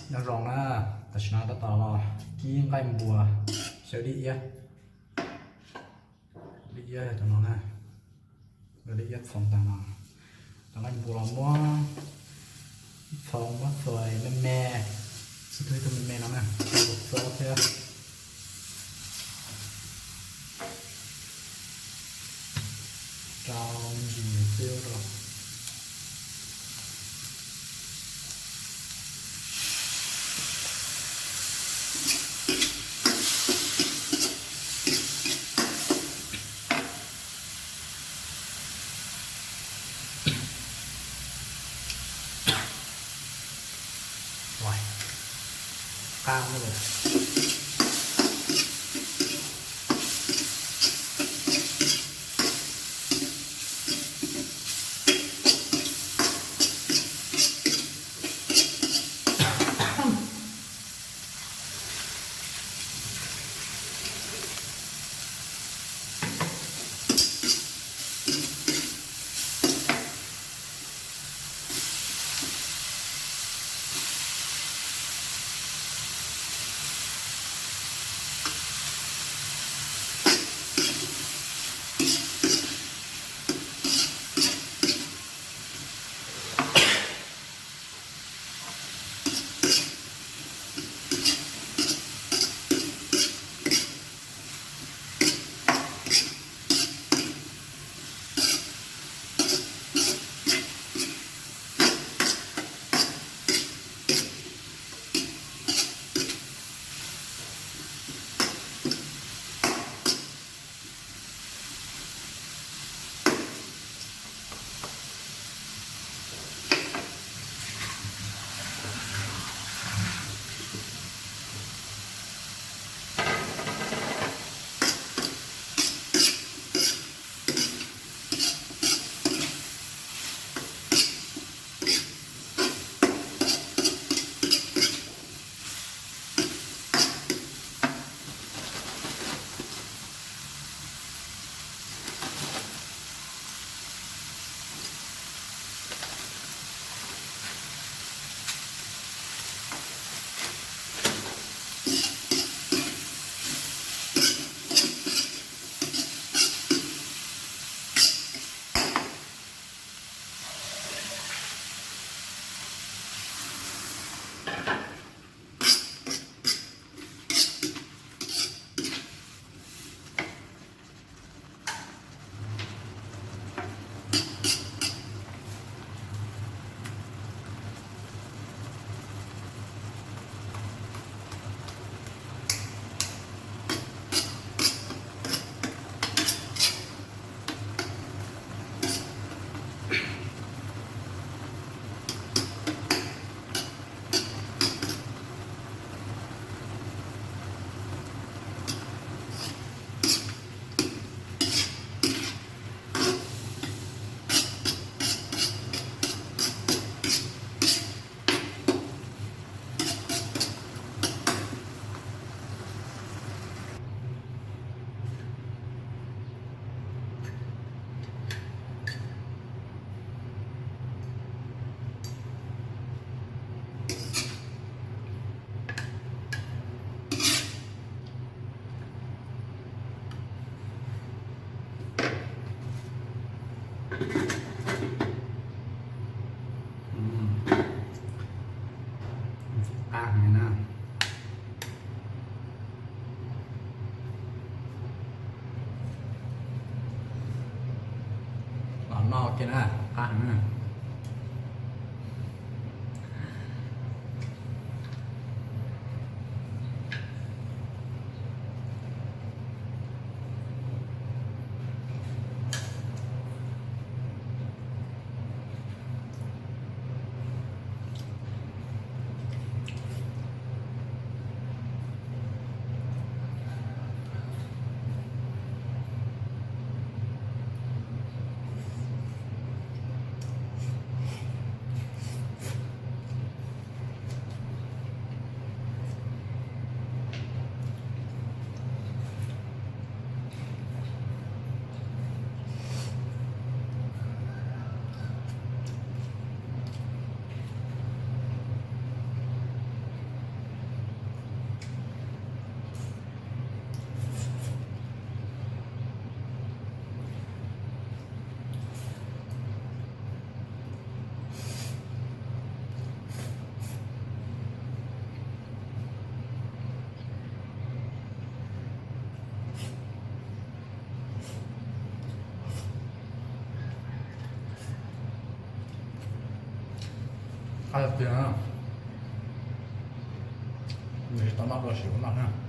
Nyob zoo na, tam sim no tab tom los kib nqaij npua xyaw dib iab. Dib iab cov no na, dib iab txhoov tag no. Cov nqaij npua los muab ib txhoov muab txuas me me, ib tug ib tug me me no na, txhoov thiab. Rau me ntsis ntiav xwb rau. Qab no lawm. Qab heev na. Los noj kiag na, qab heev na. Qab tiag tiag na. Nws tsis tau noj dua, sim ua noj na.